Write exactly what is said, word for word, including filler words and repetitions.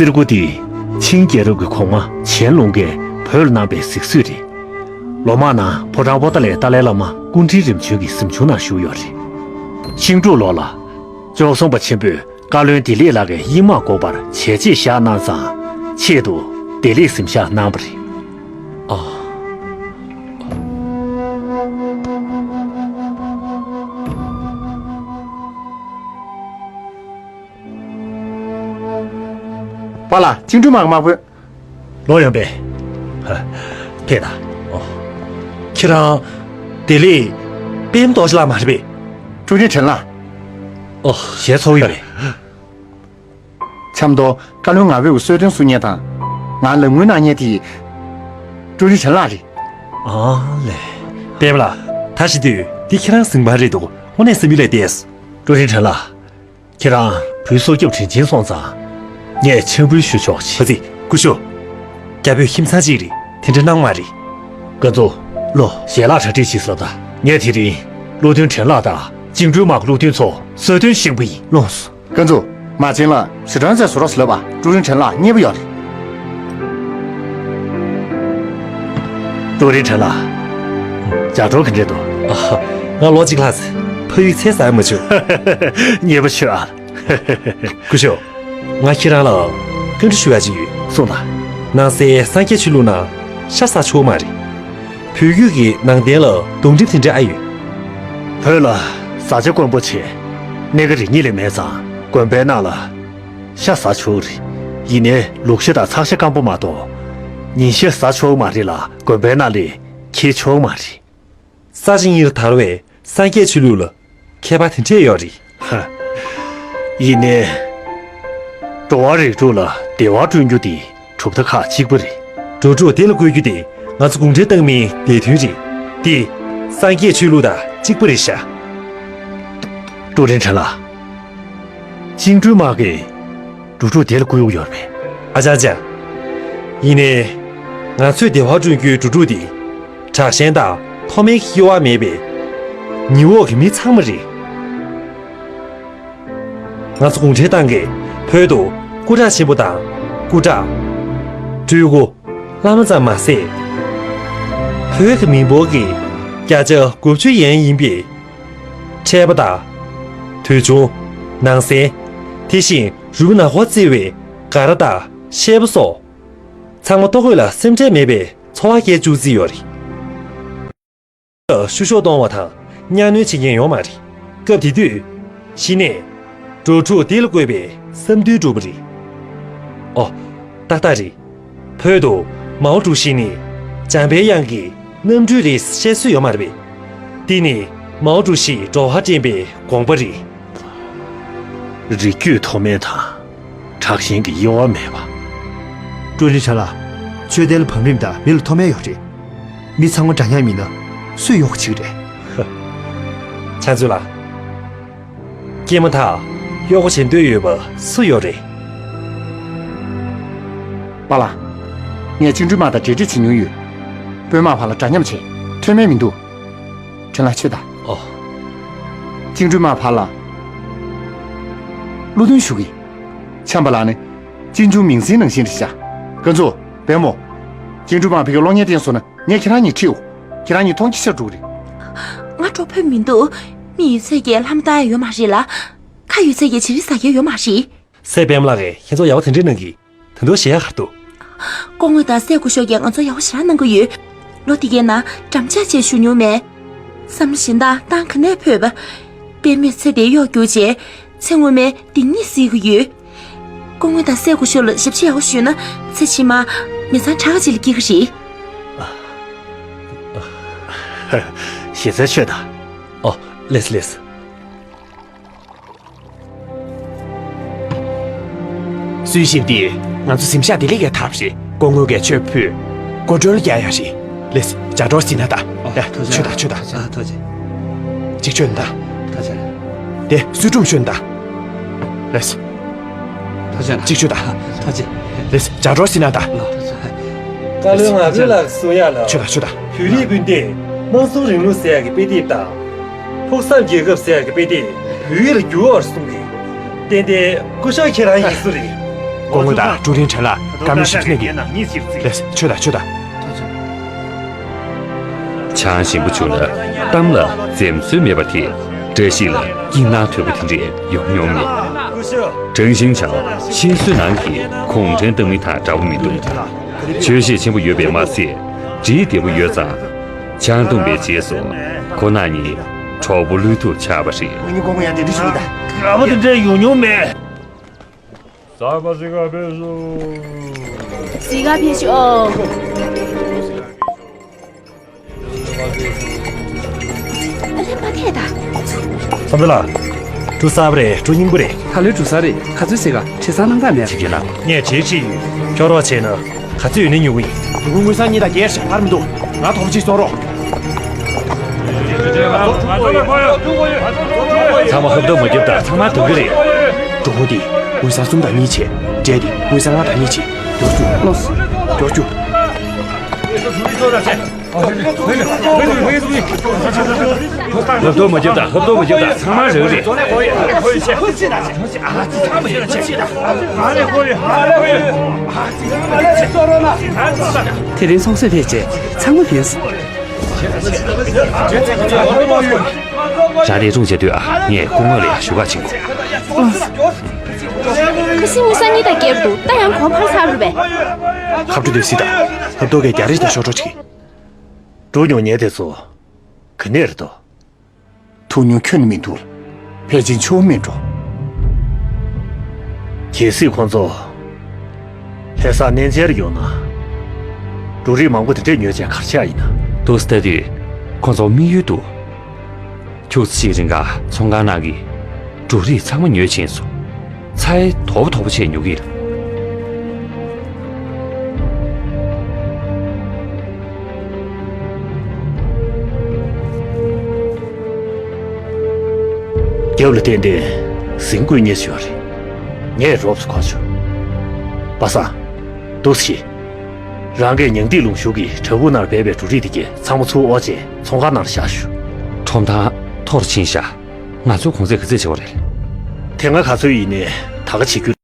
གསེར་སྐུ་འདི་ཆིང་རྒྱལ་རབས་ཀྱི་གོང་མ་ཆན་ལུང་གིས་བོད་ལ་གནང་པའི་གཟིགས་གསོལ་རེད། ལོ་མང་ནང་ཕོ་བྲང་པོ་ཏཱ་ལའི་ཏཱ་ལའི་བླ་མ་སྐུ་ཕྲེང་རིམ་བྱོན་གྱི་གཟིམ་ཆུང་ནང་བཞུགས་ཡོད་རེད། ཤིང་འབྲུག་ལོ་ལ་ལྕོག་གསུམ་པ་ཆེན་པོས་བཀའ་བློན་བདེ་ལེགས་ལགས་ཀྱི་དབྱིངས་དམག་འགོག་པར་བྱས་རྗེས་བཞག་གནང་ཙང་ཆེད་དུ་བདེ་ལེགས་གཟིམ་ཤག་གནང་བ་རེད། ཨ། པཱ་ལགས། ཅིང་ཀྲུའུ་དམག་གི་དམག་དཔོན། ལོ་ཡོན་པེ། ཧ། ཕེབས་དང་། ཨོ། ཁྱེད་རང་། བདེ་ལེགས། པདྨ་རྡོ་རྗེ་ལགས་མ་རེད་པས། ཀྲུའུ་རིན་ཁྲེན་ལགས། ཨོ། ཞལ་ཚོགས་ཡོད་པས། ཆབ་མདོ་བཀའ་བློན་ང་ཕོད་ཀྱི་གསོལ་སྟོན་གསུང་མཁན་དང་། ང་ལམ་སྔོན་གནང་མཁན་དེ། ཀྲུའུ་རིན་ཁྲེན་ལགས་རེད། ཨ་ལས། པདྨ་ལགས། ད་བྱེད་དུས་འདི་ཁྱེད་རང་གཟིམ་ཁང་རེད་འདུག་དངོས་གནས་བསམ་ཡུལ་ལས་འདས། ཀྲུའུ་རིན་ཁྲེན་ལགས། ཁྱེད་རང་བུའི་སྲོག་སྐྱོབ་དྲིན་ཆེན་སོང་ཙང་། ངས་ཕྱག་འབུལ་ཞུ་ཆོག་ཅི། ཧ་ཙི། སྐུ་ཞབས། རྒྱ་བོད་ཁྱིམ་ཚང་གཅིག་རེད། དེ་འདྲ་གནང་མ་རེད། ཀན་ཙུའུ། ལོ། ཞལ་ལག་གྲ་སྒྲིག་བྱེད་ཟེར་ད། ངས་དེ་རིང་བློ་མཐུན་ཁྲེན་ལགས་དང་ཅིང་ཀྲུའུ་དམག་གི་བློ་མཐུན་ཚོ་གསོལ་སྟོན་ཞུ་གི་ཡིན། ལོངས་སོ། ཀན་ཙུའུ། མ་བྱན་ལ་ཞི་ཀྲང་ཙེ་བཟོ་རོགས་ཟེར་ལབ་པ། ཀྲུའུ་རིན་ཁྲེན་ལགས་མཉེས་པོ་ཡོད་རེད། ཀྲུའུ་རིན་ཁྲེན་ལགས། ལྗགས་སྒྲོག་ག་འདྲས་འདུག་ཨ། ང་ལོ་གཅིག་ལྷག་ཙམ་ཕ་ཡུལ་ཚེ་ས་མ་བྱུང་། མཉེས་པོ་བྱོས་ཨ། སྐུ་ཞབས། ང་ཁྱེད་རང་ལ་བཀའ་འདྲི་ཞུ་ཡ་ཅིག་ཡོད། གསུངས་དང་། ནང་སའི་སངས་རྒྱས་ཆོས་ལུགས་ནང་ཤ་ཟ་ཆོག་མ་རེད། བོད་བརྒྱུད་ཀྱི་ནང་བསྟན་ལ་སྡོམ་སྒྲིག་དེ་འདྲ་ཨ་ཡོད། བོད་ལ་བཟའ་བཅའ་དཀོན་པོ་བྱས། གནས་ཀ་རེ་གཉིས་ལས་མེད་ཙང་དགོན་པའི་ནང་ལ་ཤ་ཟ་ཆོག་རེད། ཡིན་ནའི་ལུག་ཤ་དང་ཚགས་ཤ་སྐམ་པོ་མ་གཏོགས་ཉིན་ཤ་ཟ་ཆོག་མ་རེད་ལ་དགོན་པའི་ནང་ལས་འཁྱེར་ཆོག་མ་རེད། ས་ཆ་གཉིས་ལ་དར་བའི་སངས་རྒྱས་ཆོས་ལུགས་ལ་ཁྱད་པར་དེ་འདྲས་ཡོད་རེད། ཧ། ཡིན་ནའི། འགྲོ་བ་རིགས་དྲུག་ལ་བདེ་བ་བསྐྲུན་རྒྱུ་དེ་གྲུབ་མཐའ་ཁག་གཅིག་པ་རེད། འགྲོ་དྲུག་བདེ་ལ་འགོད་རྒྱུ་དེ་ང་ཚོ་གུང་ཁྲན་ཏང་མིའི་བདེ་དོན་རེད། དེ་སངས་རྒྱས་ཆོས་ལུགས་དང་གཅིག་པ་རེད་ཤག་ཀྲུའུ་རིན་ཁྲེན་ལགས། ཅིང་ཀྲུའུ་དམག་གིས་འགྲོ་དྲུག་བདེ་ལ་བཀོད་ཡོད་རེད་པས། ཨ་ཅང་ཅང་། ཡིན་ནའི། ང་ཚོས་བདེ་བ་བསྐྲུན་རྒྱུའི་འགྲོ་དྲུག་དེ། དྲག་ཞན་དང་མཐོ་དམན་གྱི་དབྱེ་བ་མེད་པའི་ཉི་འོག་གི་མི་ཚང་མ་རེད། ང་ཚོ་གུང་ཁྲན་ཏང་གིས་བོད་དུ་སྐུ་དྲག་ཆེན་པོ་དང་སྐུ་དྲག་སྤྲུལ་སྐུ། བླ་མ་ཙམ་མ་ཟད། བོད་ཀྱི་མི་འབོར་གྱི་བརྒྱ་ཆ་དགུ་བཅུ་ཡན་ཡིན་པའི་འཕྲད་པ་དང་། དུད་ཆུང་། ནང་སེམས། དེ་བཞིན་རུས་པ་ནག་པོར་བརྩི་བའི་མགར་དང་ཤེལ་པ་སོགས། ཚང་མ་ལྟོ་གོས་ལ་སེམས་ཁྲལ་མེད་པའི་འཚོ་བ་སྐྱེལ་བཅུག་རྩིས་ཡོད་རེད། བཤུ་གཞོག་གཏོང་བ་དང་གཉའ་གནོན་བྱེད་མཁན་ཡོད་མ་རེད། སྐབས་དེ་དུས། གཞི་ནས་འགྲོ་དྲུག་བདེ་ལ་བཀོད་པའི་བསམ་འདུན་གྲུབ་པ་རེད། ཨོ། ཏག་ཏག་རེད། བོད་དུ་མའོ་ཀྲུའུ་ཞི་ནི་འཇམ་པའི་དབྱངས་ཀྱི་རྣམ་སྤྲུལ་རེད་བཤད་སྲོལ་ཡོད་མ་རེད་པས། འདི་ནི་མའོ་ཀྲུའུ་ཞིས་འགྲོ་བ་འདྲེན་པའི་དགོངས་པ་རེད། རིགས་རྒྱུད་མཐོ་དམན་དང་། དྲག་ཞན་གྱི་དབྱེ་བ་མེད་པ། ཀྲུའུ་རིན་ཁྲེན་ལགས། ཆོས་དད་ལ་བང་རིམ་དང་མི་ལ་མཐོ་དམན་ཡོད་རེད། མི་ཚང་མ་འདྲ་མཉམ་ཡིན་ན་སུས་གཡོག་པོ་བྱེད་ཀྱི་རེད། ཕྱག་མཛོད་ལགས། སྐྱེས་མ་ཐག་གཡོག་པོ་བྱེད་འདོད་ཡོད་པ་སུ་ཡོད་རེད། པཱ་ལགས། ངས་ཅིང་ཀྲུའུ་དམག་དང་གྲ་སྒྲིག་བྱེད་མྱོང་ཡོད། དཔོན་དམག་བར་ལ་འདྲ་མཉམ་བྱས། མཐོ་དམན་མི་འདུག་ཁྲེན་ལགས་ཆོས་དང་། ཨོ། ཅིང་ཀྲུའུ་དམག་བར་ལ་བློ་མཐུན་ཞུ་གི། ཆམ་པ་ལགས་ནི་ཅིན་ཅུང་མིང་སྲིང་ནང་བཞིན་རེད་ཤག་ཀན་ཙུའུ། བན་མོ། ཅིང་ཀྲུའུ་དམག་ཕ་གིར་གློག་བརྙན་བསྟན་སོང་ན་ངས་ཁྱེད་རང་གཉིས་ཁྲིད་འོ། ཁྱེད་རང་གཉིས་མཐོང་ཆེ་ཆེར་འགྲོ་གི་རེད། ང་གྲོགས་ཕོད་མི་འདུག་མི་ཡོད་ཚད་ཀྱིས་ལྷམ་བཏགས་ཡ་ཡོད་མ་རེད་ལ། ཁ་ཡོད་ཚད་ཀྱིས་བྱི་རིལ་ཟ་གི་ཡ་ཡོད་མ་རེད། སྲས་པད་མ་ལགས་ཀྱིས་ཁྱེད་ཚོར་ཡག་པོ་དེ་འདྲས་གནང་གི། ད་དུང་ཞེ་ཡག་ག་རེ་འདུག་སྐུ་ངོ་དང་སྲས་སྐུ་ཞབས་ཀྱིས་ང་ཚོར་ཡག་པོ་ཞེ་དྲག་གནང་གི་ཡོད། ལོ་འདི་གའི་ནང་འགྲམ་ལྕག་ཅིག་བཞུ་མྱོང་མེད། བསམ་བློ་གཞན་དག་བཏང་ག་ནས་ཕོད་པ། དཔེ་མེད་ཚེ་འདིར་གཡོག་རྒྱུགས་བྱས། ཚེ་སྔོན་མའི་སྡིག་ཉེས་སེལ་གི་ཡོད། སྐུ་ངོ་དང་སྲས་སྐུ་ཞབས་ལ་ཞབས་ཕྱི་ཡག་པོ་ཞུས་ན་ཚེ་ཕྱི་མ་ཉེ་ཚང་གྲྭ་ཁ་ཅིག་ལ་སྐྱེ་གི་རེད། ཞེ་སའི་ཆོས་དང་། ཨོ། ལེས་ལེས། གསོན་གཤིན་འདི་ང་ཚོ་གཟིམ་ཤག་བདེ་ལེགས་ཀྱི་ཐབས་རེད། སྐུ་ངོ་གིས་མཆོད་ཕུལ། གོ་སྒྲོལ་རྒྱག་ཡ་རེད། ལེས། ལྗགས་སྒྲོག་ཟིན་ན་ད། ཨ། ཡ། ཐུགས་རྗེ་ཆོས་དང་ཆོས་དང་། ཨ། ཐུགས་རྗེ། གཅིག་ཆོས་ན་ད། ཐུགས་རྗེ། དེ་གསོལ་ཀྲུམ་ཆོས་ན་ད། ལེས། ཐུགས་རྗེ་ཆེ་གནང་། གཅིག་ཆོས་དང་། ཐུགས་རྗེ་ཆེ། ལེས། ལྗགས་སྒྲོག་ཟིན་ན་ད། ཐུགས་རྗེ་ཆེ། བཀའ་བློན་ང་ཕོད་ལགས་གསུང་ཡ་ལ། ཆོས་དང་ཆོས་དང་། བོད་རིགས་སྤུན་ཟླས་དམངས་གཙོ་རིང་ལུགས་ཟེར་ཡག་གི་དཔེ་དེབ་དང་། ཕུགས་བསམ་རྒྱལ་ཁབ་ཟེར་ཡག་གི་དཔེ་དེབ་བོད་ཡིག་ལ་བསྒྱུར་བར་གསུངས་ཏེ། ཏན་ཏན་སྐུ་ཞབས་ཁྱེད་རང་ཡིན་བཟོ་རེད། སྐུ་ངོ་དང་ཀྲུའུ་རིན་ཕྲན་ལ་བཀའ་མོལ་ཞིག་གནང་གི། ལགས་སེ། ཆོས་དང་ཆོས་དང་། ཆང་ཞིམ་པོ་བྱུང་ན་གཏམ་ལ་འཛེམ་ཟོན་མེད་པ་དེ་བཀྲ་ཤིས་ལ་སྐྱིད་སྣང་དོད་པོ་དེ་འདྲས་ཡོང་མྱོང་མེད། ཀྲང་ཞིང་ཆའོ་ཤིན་སུའེ་ནང་གི་གུང་ཁྲན་ཏང་མི་དང་འདྲ་པོ་མི་འདུག་ཆོས་ཤེད་ཆེན་པོ་ཡོད་པས་མ་ཟད། འདྲིས་བདེ་པོ་ཡོད་ཙང་། ཆང་འཐུང་པའི་རྗེས་སུ་ཁོ་ན་ཉིད་གྲོགས་པོ་བློས་ཐུབ་ཆགས་པ་རེད། ངའི་ཉིན་གོང་མོ་ཡང་དེ་འདྲ་ཞིག་ཡིན་ད། དགའ་པོ་དེ་འདྲ་ཡོང་མྱོང་མེད། གཟིགས་ག་ཕེབས་ཤོག་གཟིགས་ག་ཕེབས་ཤོག་ཨོ། ཨ་ལེ་མ་ཐད་ད། བསམ་གྲུབ་ལགས། འགྲོ་ས་རེད། འགྲོ་སྙིང་པོ་རེད། ད་ལོས་འགྲོ་ས་རེད། ག་ཚོད་ཟེར་ག་བྲེལ་ས་གནང་ག་མེད། ཅིག་ཡིན་ལ། ངས་བྲེལ་ཅིག་ཡོད། ཁྱོད་རོགས་བྱས་ན། ག་ཚོད་ཡོད་ནའི་ཉོ་གི་ཡིན། ལུ་གུ་དངུལ་སྲང་གཉིས་དང་བརྒྱད་ཞིག་ཕར་མི་འདུག་ང་དོགས་པ་ཅིག་གསོག་རོགས། ཚང་མ་ཧབ་ཐོབ་མ་རྒྱབ་དང་། ཚང་མ་སྡོད་ཀྱི་རེད། གྲོགས་པོ་དེ་དངུལ་སྲང་གསུམ་དང་གཉིས་བྱས། འབྲས་དེ་དངུལ་སྲང་ལྔ་དང་གཉིས་བྱས། མགྱོགས་བཅུག་ལོས། མགྱོགས་བཅུག་ཧབ་ཐོབ་མ་རྒྱབ་དང་། ཧབ་ཐོབ་མ་རྒྱབ་དང་། ཚང་མ་རེད་རེད། དེ་རིང་ཚོང་ཟོག་ཕེབས་རྗེས་ཚང་མ་ཕན་སོང་། རང་རེ་སྲུང་བྱེད་དུས་ཨ། ངས་སྐུ་ངོ་ལ་ཡང་ཞུ་ག་ཕྱིན་གོ། ཁ་སང་ཉི་ཤུ་གཉིས་དང་བརྒྱད་རུ་འདུག་ད་ཡང་གོང་འཕར་ཚར་རུ་བས། ཁ་བྲོ་དེ་སྲིད་དང་། ཧབ་ཐོབ་ཀྱི་རྒྱ་རིགས་དང་ཤོག་གྲོགས་བྱེད་ཀྱི། འགྲོ་མྱོང་ཉེ་དེ་ཚོ། ག་ནས་རེད་དོ། ཐུག་མྱོང་ཁྱོན་ནས་མི་འདུག་ཕལ་ཆེར་ཆོ་མེད་འགྲོ། གལ་སྲིད་ཁོང་ཚོ་ལྷ་སར་གནས་མཇལ་ཡོང་ན། འབྲུ་རིགས་མང་པོ་དེ་འདྲས་ཉོས་བྱས་ག་རེ་བྱེད་ཡ་ཡིན་ན། འདུག་སེ་ལྟ་དུས་ཁོང་ཚོ་དམིགས་ཡུལ་འདུག་ཁྱུག་ཙམ་ཞིག་རིང་ག་ཚོང་ཁང་ནང་གི་འབྲུ་རིགས་ཚང་མ་ཉོས་ཕྱིན་སོང་། ཚ་ཡི་དོ་པོ་དོ་པོ་བྱས་ཉོ་གི་ཡིན། རྒྱབ་ལ་བརྟེན་ཏེ་ཟིང་དགོས་ངེས་ཡོད་རེད། ངས་རོབ་ཙམ་གོ་བྱུང་། པ་སངས། འདུག་སེ་བྱེད། རང་གིས་ཉང་ཏི་ལུང་གཞུག་གི་བྲག་ཕུག་ནང་སྦས་པའི་འབྲུ་རིགས་དེ་གས་ཚང་མ་ཚུར་དབོར་རྗེས་ཚོང་ཁང་ནང་བཞག་ཞུ། ཁྲོམ་ཐང་མཐོ་རུ་ཕྱིན་ཤག་ང་ཚོས་གོང་ཚད་ག་ཚོད་བྱེད་པ་རེད། དེ་སྔ་ག་ཚོད་ཡིན་ནའི་ད་ག་བྱེད་རྒྱུ།